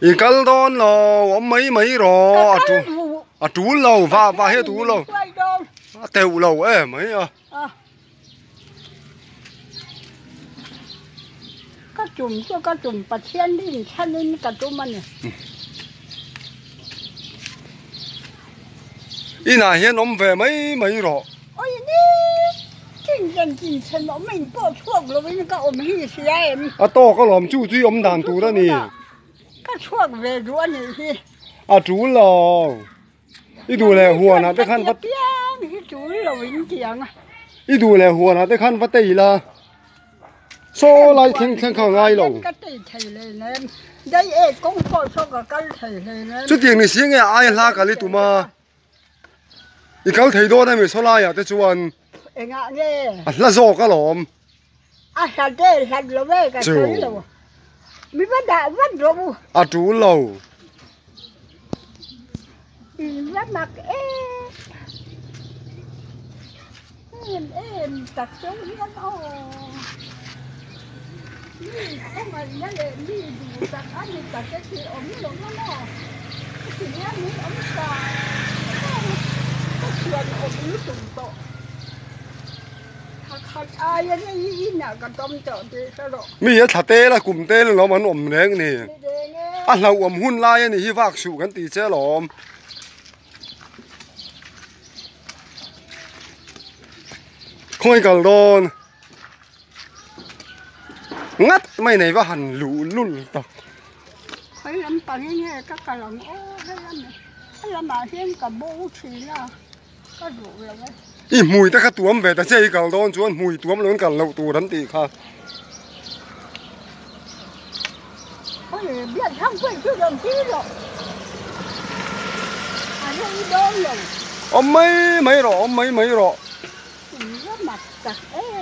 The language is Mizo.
I kal dawn lo awm mai mai rawh a tul a tul lo vah vah hi a tul lo a teuh lo em mai a. Ka tum chu ka tum Pathian rin chhanin ka tum a ni. Inah hian awm ve mai mai rawh. Awi ni chin chen chin chen awm in pawh chhuak lovin ka awm hi i hria em? A tawk alawm chu chu i awm dan tur a ni. Ka chhuak ve duh a nih hi. A tul lo. I duh leh huanah te khan va piang hi tul lo in ti ang a. I duh leh huanah te khan va tei la. Saw lai thleng thleng kha ngai lo. Ka tei thei hlei nem. Dai e kawng pawh saw ka kal thei hlei nem. Chutiang ni si nge ai hla kal i tum a. I kal thei dawn a mi saw laiah te chuan. Engah nge? A hla zawk alawm. A hlat e hlat lo e ka sawi lo. Mi va dah vat rawh u. A tul lo. In va mak em em em tak chung hian aw. Mi khawngaihna leh mi duh tak a ni tak e tih awm lo a maw. Heti hian min awm sa ka thian awm lutuk tawh. Mi a thla tel a kum tel alawm an awm reng ni. A hlauhawm hun lai a ni hi vak suh kan ti che alawm. Khawi kal dawn ngat mai nei va han luh lul tak. Khawi lam pangin nge ka kal ang aw he lamah hian ka bo thin a. Ka duh lo e. I hmui te kha tuam ve ta che i kal dawn chuan hmui tuam lo in kal loh tur an tih kha. Oi biak thang pawh chu rawn ti rawh. A rei dawn lo. Awm mai mai rawh awm mai mai rawh. In va mak tak em.